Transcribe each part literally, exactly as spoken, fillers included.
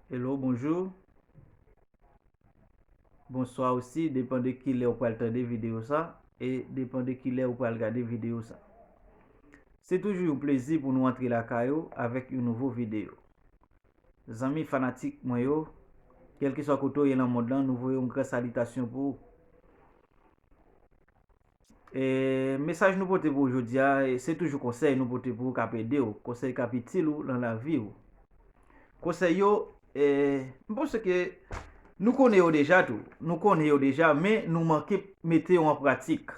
Hello, bonjou. Bonswa osi, depan de kilè ou pral tande videyo sa, e depan de kilè ou pral gade videyo sa. Se toujou yon plezi pou nou antre lakay ou avèk yon nouvo videyo. Zanmi fanatik mwen yo, kèlkeswa kote w ye nan mond lan, nou voye yon gran salitasyon pou ou. E mesaj nou pote pou ou jodi a, e se toujou konsèy nou pote pou ou k ap ede w, konsèy k ap itil ou nan lavi w. Konsèy yo, e, m panse ke nou konnen yo deja tou. Nou konnen yo deja, men nou manke mete yo an pratik.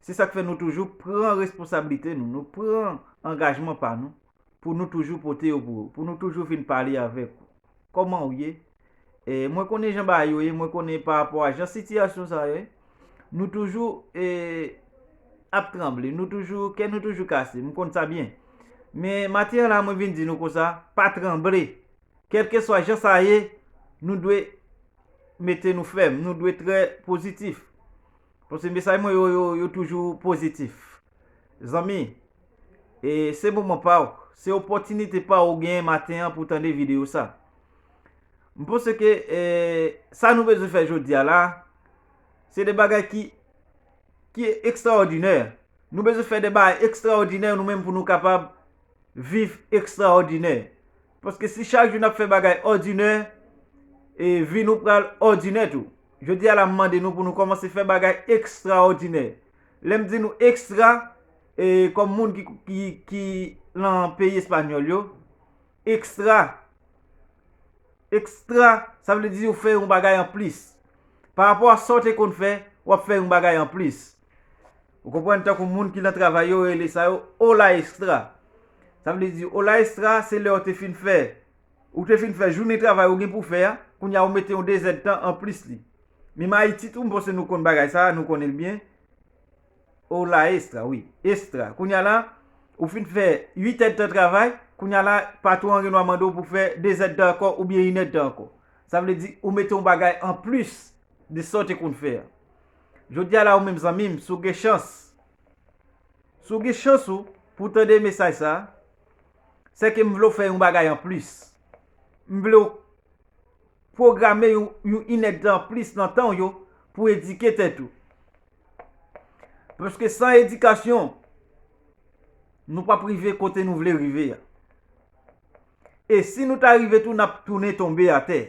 Se sa k fè nou toujou pran responsablite nou, nou pran angajman pa nou, pou nou toujou pote yo pou ou, pou nou toujou vin pale avèk ou. Kòman ou ye? E, mwen konnen jan bagay yo ye, mwen konnen pa rapò a jan sitiyasyon sa ye, nou toujou, e, ap tranble, nou toujou, kè nou toujou kase, m konn sa byen. Men maten an la, mwen vin di nou konsa, pa tranble. Kèlkeswa jan sa ye, nou dwe mete nou fèm, nou dwe trè pozitif. Paske mesaj mwen yo, yo, yo toujou pozitif. Zanmi, e se moman pa w, se opòtinite pa w ou genyen maten an pou w tande videyo sa. M panse ke, e, sa nou bezwen fè jodi a la, se de bagay ki, ki ekstraòdinè. Nou bezwen fè de bagay ekstraòdinè nou menm pou nou kapab viv ekstraòdinè. Paske si chak jou n ap fè bagay òdinè, e vi nou pral òdinè tou. Jodi a la, m mande nou pou nou kòmanse fè bagay ekstraòdinè. Lè m di nou ekstra, e kòm moun ki, ki, ki nan peyi espanyòl yo, ekstra, ekstra, sa vle di ou fè yon bagay anplis. Pa rapò a sa w te konn fè, w ap fè yon bagay anplis. Ou konprann? Tankou moun ki nan travay yo, yo rele sa yo hora extra. Sa vle di hora extra, se lè w te fin fè, ou te fin fè jounen travay ou gen pou fè a, kounye a ou mete yon de zèdtan anplis li. Menm Ayiti tou, m panse nou konn bagay sa, nou konnen l byen. Hora extra, wi, extra. Kounye a la, ou fin fè uit èdtan travay, kounye a la, patwon an gen dwa mande w pou fè de zèdtan ankò oubyen inèdtan ankò. Sa vle di, ou mete yon bagay anplis de sa w te konn fè a. Jodi a la, ou menm zanmi m, si w gen chans, si w gen chans ou pou w tande mesaj sa, se ke m vle w fè yon bagay anplis. M vle w pwograme yon, yon inèdtan anplis nan tan w yo pou w edike tèt ou. Paske san edikasyon, nou p ap rive kote nou vle rive a. E si nou ta rive tou, n ap tounen tonbe atè.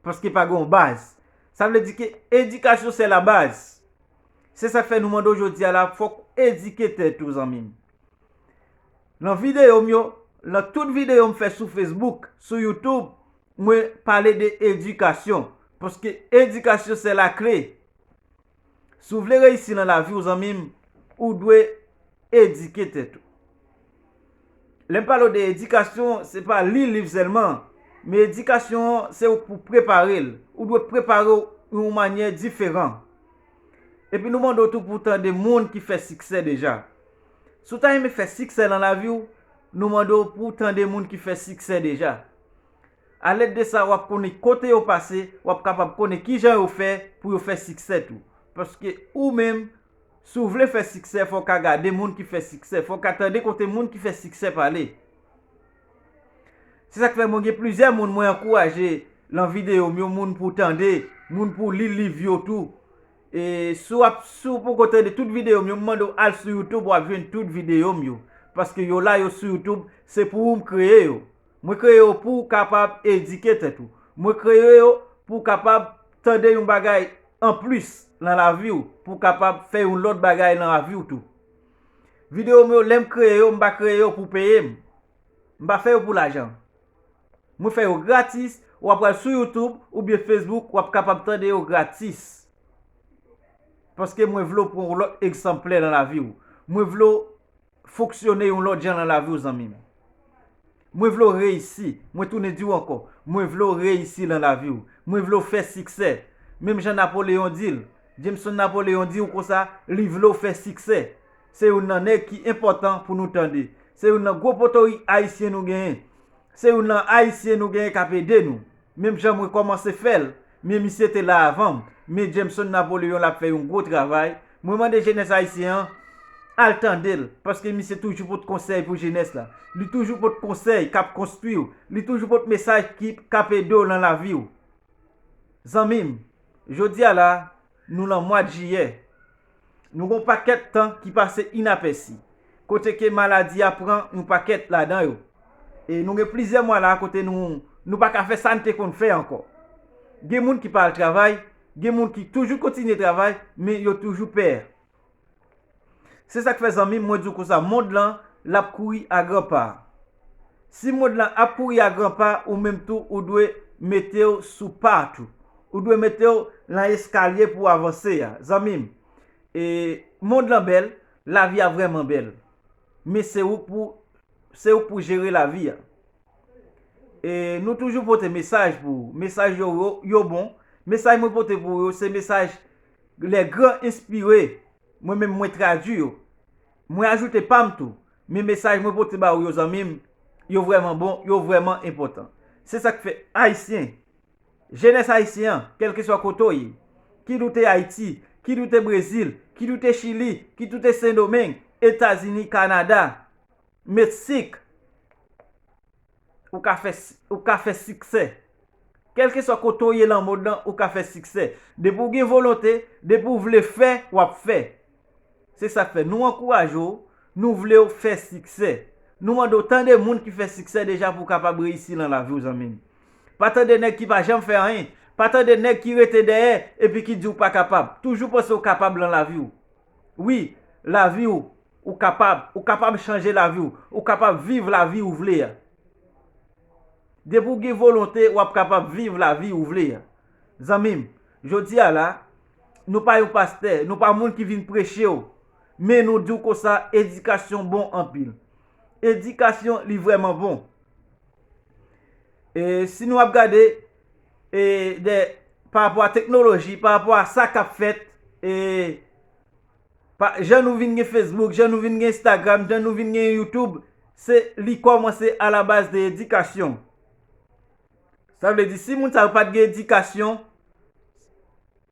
Paske pa gen yon baz. Sa vle di ke edikasyon se la baz. Se sa k fè nou mande w jodi a la, fòk ou edike tèt ou, zanmi m. Nan videyo m yo, nan tout videyo m fè sou Facebook, sou YouTube, mwen pale de edikasyon. Paske edikasyon se la kle. Si w vle reyisi nan lavi w, zanmi m, ou dwe edike tèt ou. Lè m pale w de edikasyon, se pa li liv sèlman, men edikasyon an, se ou pou prepare l. Ou dwe prepare w yon manyè diferan. Epi nou mande w tou pou w tande moun ki fè siksè deja. Si w ta renmen fè siksè nan lavi w, nou mande w pou w tande moun ki fè siksè deja. Alèd de sa, w ap konnen kote yo pase, w ap kapab konnen kijan yo fè pou yo fè siksè tou. Paske ou menm, si w vle fè siksè, fò w ka gade moun ki fè siksè, fò w ka tande kote moun ki fè siksè pale. Se sa k fè mwen gen plizyè moun mwen ankouraje nan videyo m yo, moun pou tande, moun pou li liv yo tou. E si w ap, si w poko tande tout videyo m yo, m mande w al sou YouTube, w ap jwenn tout videyo m yo. Paske yo la, yo sou YouTube, se pou ou m kreye yo. Mwen kreye yo pou w kapab edike tèt ou. Mwen kreye yo pou w kapab tande yon bagay anplis nan lavi w, pou w kapab fè yon lòt bagay nan lavi w tou. Videyo m yo, lè m kreye yo, m pa kreye yo pou peye m. M pa fè yo pou lajan. Mwen fè yo gratis, w ap al sou YouTube oubyen Facebook, w ap kapab tande yo gratis. Paske mwen vle w pran yon lòt egzanplè nan lavi w. Mwen vle w fonksyone yon lòt jan nan lavi w, zanmi m. Mwen vle w reyisi. Mwen tounen di w ankò. Mwen vle w reyisi nan lavi w. Mwen vle w fè siksè. Menm jan Napoleyon di l, Jameson Napoleyon di w konsa, li vle w fè siksè. Se youn nan nèg ki enpòtan pou nou tande. Se youn nan gwo potorik ayisyen nou genyen. Se youn nan Ayisyen nou genyen k ap ede nou. Menm jan mwen kòmanse fè l, men misye te la avan m. Men Jameson Napoleon l ap fè yon gwo travay. Mwen mande jenès ayisyen an, al tande l, paske misye toujou pot konsèy pou jenès la. Li toujou pot konsèy k ap konstwi w. Li toujou pot mesaj ki k ap ede w nan lavi w. Zanmi m, jodi a la, nou nan mwa jiyè. Nou gen yon pakèt tan ki pase inapèsi, kote ke maladi a pran yon pakèt ladan yo. E nou gen plizyè mwa la kote nou, nou pa ka fè sa n te konn fè ankò. Gen moun ki pa al travay, gen moun ki toujou kontinye travay, men yo toujou pè. Se sa k fè, zanmi m, mwen di w konsa, mond lan, l ap kouri a gran pa. Si mond lan ap kouri a gran pa, ou menm tou, ou dwe mete w sou pa tou. Ou dwe mete w nan eskalye pou w avanse a, zanmi m. E, mond lan bèl, lavi a vrèman bèl. Men se ou k pou, se ou k pou jere lavi a. E, nou toujou pote mesaj pou ou. Mesaj yo, yo, yo bon. Mesaj mwen pote pou yo, se mesaj lè gran enspire. Mwen menm, mwen tradui yo. Mwen ajoute pa m tou. Men mesaj mwen pote ba ou yo, zanmi m, yo vrèman bon, yo vrèman enpòtan. Se sa k fè Ayisyen, jenès ayisyen an, kèlkeswa kote w ye, kit ou te Ayiti, kit ou te Brezil, kit ou te Chili, kit ou te Sendomeng, Etazini, Kanada, Meksik, ou ka fè, ou ka fè siksè. Kèlkeswa kote w ye nan mond lan, ou ka fè siksè. Depi w gen volonte, depi w vle fè, w ap fè. Se sa k fè nou ankouraje w, nou vle w fè siksè. Nou mande w tande moun ki fè siksè deja pou w kapab reyisi nan lavi w, zanmi m. Pa tande nèg ki pa janm fè anyen. Pa tande nèg ki rete dèyè epi ki di w pa kapab. Toujou panse w kapab nan lavi w. Wi, lavi w, ou kapab. Ou kapab chanje lavi w. Ou kapab viv lavi ou vle a. Depi w gen volonte, w ap kapab viv lavi ou vle a. Zanmi m, jodi a la, nou pa yon pastè, nou pa moun ki vin preche w, men nou di w konsa, edikasyon bon anpil. Edikasyon, li vrèman bon. E si nou ap gade, e, de, pa rapò a teknoloji, pa rapò a sa k ap fèt, e, pa, jan nou vin gen Facebook, jan nou vin gen Instagram, jan nou vin gen YouTube, se li kòmanse a la baz de edikasyon. Sa vle di, si moun sa yo pa t gen edikasyon,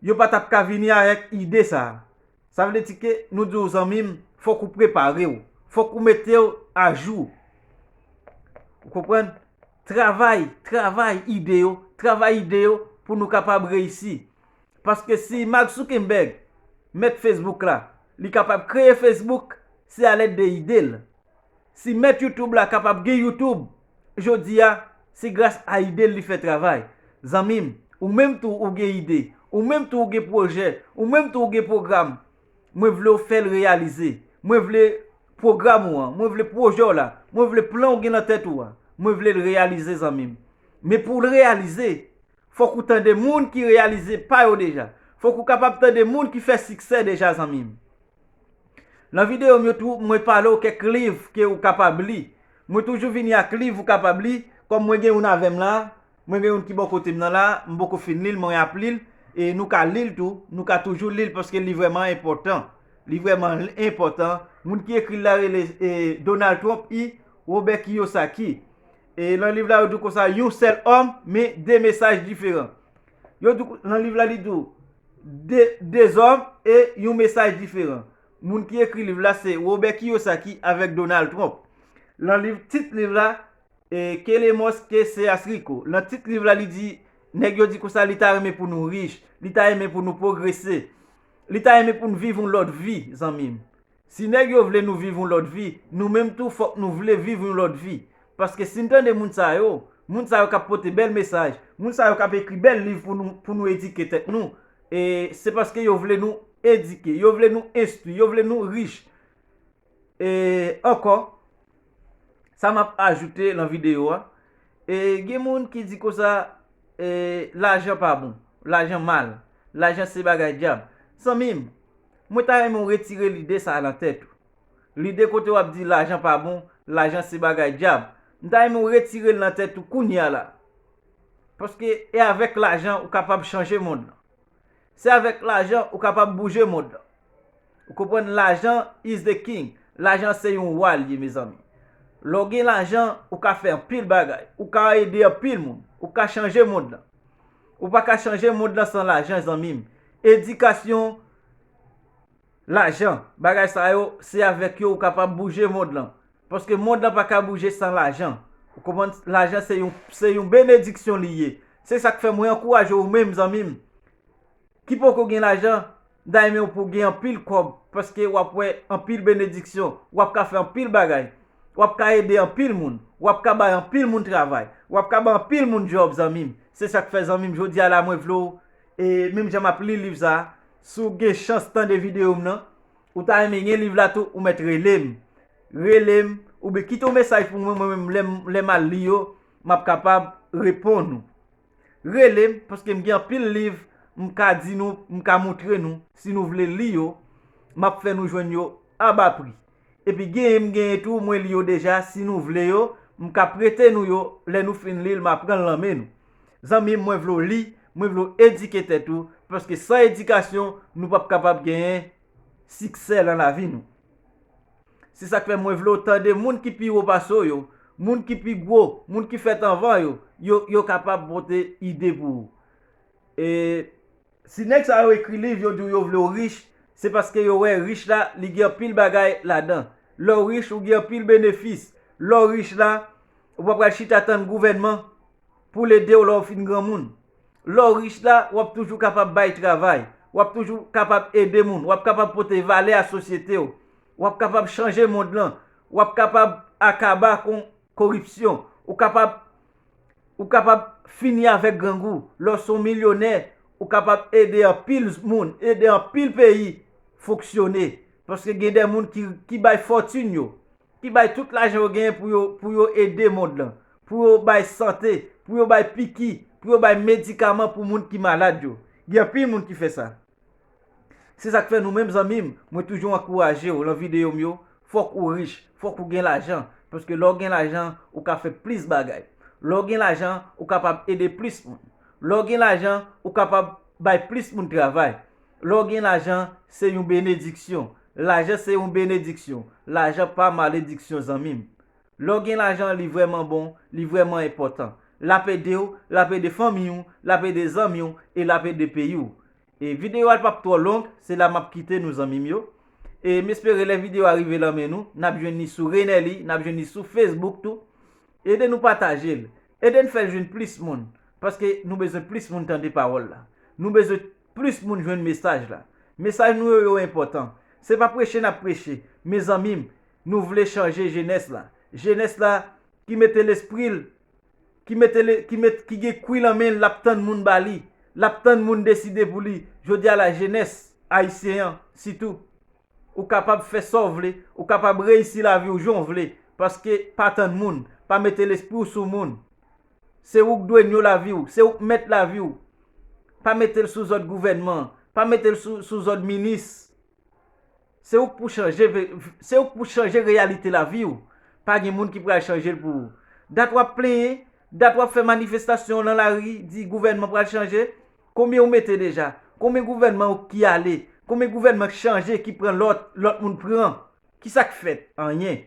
yo pa t ap ka vini avèk ide sa a. Sa vle di ke nou di w, zanmi m, fòk ou prepare w. Fòk ou mete w ajou. Ou konprann? Travay, travay ide yo, travay ide yo pou nou kapab reyisi. Paske si Mark Zuckerberg, mèt Facebook la, li kapab kreye Facebook, se alèd de ide l. Si mèt YouTube la kapab gen YouTube, jodi a, se gras a ide l li fè travay. Zanmi m, ou menm tou ou gen ide, ou menm tou ou gen pwojè, ou menm tou ou gen pwogram. Mwen vle w fè l reyalize. Mwen vle pwogram ou an, mwen vle pwojè w la, mwen vle plan w gen nan tèt ou a. Mwen vle l reyalize, zanmi m. Men pou l reyalize, fòk ou tande moun ki reyalize pa yo deja. Fòk ou kapab tande moun ki fè siksè deja, zanmi m. Nan videyo m yo tou, mwen pale w kèk liv ke ou kapab li. Mwen toujou vini ak liv ou kapab li, kòm mwen gen youn avè m la, mwen gen youn ki bò kote m nan la, m poko fin li l, mwen ap li l, e nou ka li l tou, nou ka toujou li l paske li vrèman enpòtan. Li vrèman enpòtan. Moun ki ekri l la rele, e, Donald Trump, i, Robert Kiyosaki. E nan liv la, yo di w konsa, yon sèl òm, men de mesaj diferan. Yo di w, nan liv la, li di w, de, de zòm e yon mesaj diferan. Moun ki ekri liv la, se Robert Kiyosaki avèk Donald Trump. Nan liv, tit liv la, e, Queremos que seas rico. Nan tit liv la, li di, nèg yo di konsa, li ta renmen pou nou rich, li ta renmen pou nou pwogrese, li ta renmen pou nou viv yon lòt vi, zanmi m. Si nèg yo vle nou viv yon lòt vi, nou menm tou fòk nou vle viv yon lòt vi. Paske si n tande moun sa yo, moun sa yo k ap pote bèl mesaj, moun sa yo k ap ekri bèl liv pou nou, pou nou edike tèt nou, e se paske yo vle nou edike, yo vle nou enstwi, yo vle nou rich. E ankò, sa m ap ajoute nan videyo a, e gen moun ki di konsa, e, lajan pa bon, lajan mal, lajan se bagay dyab. Zanmi m, mwen ta renmen w retire lide sa a nan tèt ou. Lide kote w ap di lajan pa bon, lajan se bagay dyab. M ta renmen w retire l nan tèt ou kounye a la. Paske e avèk lajan ou kapab chanje mond lan. Se avèk lajan ou kapab bouje mond lan. Ou konprann? Lajan is the king. Lajan se yon wa l ye, mezanmi. Lè w gen lajan, ou ka fè anpil bagay. Ou ka ede anpil moun. Ou ka chanje mond lan. Ou pa ka chanje mond lan san lajan, zanmi m. Edikasyon, Lajan, bagay sa yo, se avèk yo ou kapab bouje mond lan. Paske mond lan pa ka bouje san lajan. Ou konprann? Lajan se yon, se yon benediksyon li ye. Se sa k fè mwen ankouraje w menm zanmi m ki poko gen lajan, m ta renmen w pou w gen anpil kòb, paske w ap wè anpil benediksyon, w ap ka fè anpil bagay, w ap ka ede anpil moun, w ap ka bay anpil moun travay, w ap ka bay anpil moun djòb, zanmi m. Se sa k fè, zanmi m, jodi a la mwen vle w, e menm jan m ap li liv sa, si w gen chans tande videyo m nan, ou ta renmen gen liv la tou, ou mèt rele m. Rele m, oubyen kite yon mesaj pou mwen, mwen menm, lè m, lè m al li yo, m ap kapab reponn ou. Rele m, paske m gen anpil liv m ka di nou, m ka montre nou, si nou vle li yo, m ap fè nou jwenn yo a ba pri. Epi genyen m genyen tou, mwen li yo deja, si nou vle yo, m ka prete nou yo, lè nou fin li l, m a pran l nan men nou. Zanmi m, mwen vle w li, mwen vle w edike tèt ou, paske san edikasyon, nou p ap kapab genyen siksè nan lavi nou. Se sa k fè mwen vle w tande moun ki pi wo pase w yo, moun ki pi gwo, moun ki fèt anvan yo, yo, yo kapab pote ide pou ou. E si nèg sa yo ekri liv, yo di w yo vle w rich, se paske yo wè rich la, li gen anpil bagay ladan. Lè w rich, ou gen anpil benefis. Lè w rich la, ou pa pral chita tann gouvènman pou l ede w lè w fin granmoun. Lè w rich la, w ap toujou kapab bay travay. W ap toujou kapab ede moun. W ap kapab pote valè a sosyete w. W ap kapab chanje mond lan. W ap kapab akaba kon koripsyon. Ou kapab, ou kapab fini avèk grangou. Lè w se yon milyonè, ou kapab ede anpil moun, ede anpil peyi fonksyone. Paske gen de moun ki, ki bay fòtin yo, ki bay tout lajan yo genyen pou yo, pou yo ede mond lan, pou yo bay sante, pou yo bay piki, pou yo bay medikaman pou moun ki malad yo. Gen anpil moun ki fè sa. Se sa k fè nou menm zanmi m, mwen toujou ankouraje w lan videyo m yo, fòk ou rich, fòk ou gen lajan, paske lè w gen lajan, ou ka fè plis bagay. Lè w gen lajan, ou kapab ede plis moun. Lè w gen lajan, ou kapab bay plis moun travay. Lè w gen lajan, se yon benediksyon. Lajan se yon benediksyon. Lajan pa malediksyon, zanmi m. Lè w gen lajan, li vrèman bon, li vrèman enpòtan. L ap ede w, l ap ede fanmi w, l ap ede zanmi w, e l ap ede peyi w. E videyo a p ap twò long, se la m ap kite nou, zanmi m yo. E m espere lè videyo a rive lan men nou, n ap jwenn li sou Renelly, n ap jwenn li sou Facebook tou. Ede nou pataje l. Ede n fè l jwenn plis moun. Paske nou bezwen plis moun tande pawòl la. Nou bezwen plis moun jwenn mesaj la. Mesaj nou yo, yo enpòtan. Se pa preche n ap preche. Men zanmi m, nou vle chanje jenès la. Jenès la ki mete lespri l, ki mete le, ki met, ki gen kwi lan men l, l ap tann moun ba li. L ap tann moun deside pou li. Jodi a la, jenès ayisyen an, sitou, ou kapab fè sa w vle, ou kapab reyisi lavi w jan w vle, paske pa tann moun, pa mete lespri w sou moun. Se ou k dwenyo lavi w, se ou k mèt lavi w. Pa mete l sou zòd gouvènman, pa mete l sou, sou zòd minis. Se ou k pou chanje, se ou k pou chanje reyalite lavi w. Pa gen moun ki pral chanje l pou ou. Dat w ap plenyen, dat w ap fè manifestasyon lan lari, di gouvènman pral chanje. Konbyen ou mete deja? Konbyen gouvènman ki ale? Konbyen gouvènman k chanje, ki pran lòt, lòt moun pran? Kisa k fèt? Anyen.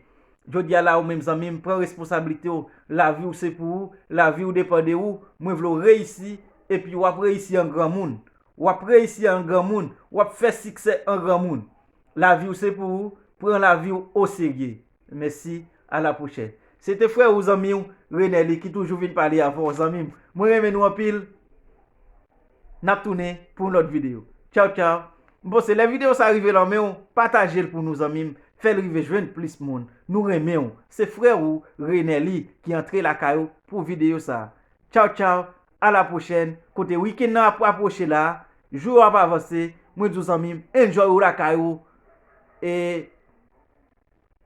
Jodi a la, ou menm zanmi m, pran responsablite w. Lavi w se pou ou, lavi w depann de ou. Mwen vle w reyisi, epi w ap reyisi an granmoun. W ap reyisi an granmoun, w ap fè siksè an granmoun. Lavi w se pou ou, pran lavi w oserye. Mèsi, a la pwochèn. Se te frè ou, zanmi w, Renelly, ki toujou vin pale avè w, zanmi m. Mwen renmen nou anpil. N ap tounen pou yon lòt videyo. Tchaw, tchaw. M panse lè videyo sa rive lan men w, pataje l pou nou, zanmi m. Fè l rive jwenn plis moun. Nou renmen w. Se frè ou, Renelly, ki antre lakay ou pou videyo sa. Tchaw, tchaw. A la pwochèn. Kote wikenn nan ap apwoche la, jou yo ap avanse. Mwen di w, zanmi m, enjoy ou lakay ou. E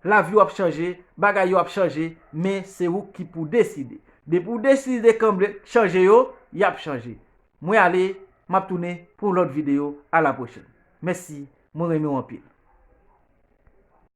lavi w ap chanje, bagay yo ap chanje, men se ou ki pou deside. Depi w deside kanpe chanje yo, y ap chanje. Mwen ale, m ap tounen pou yon lòt videyo. A la pwochèn. Mèsi, mwen renmen w anpil.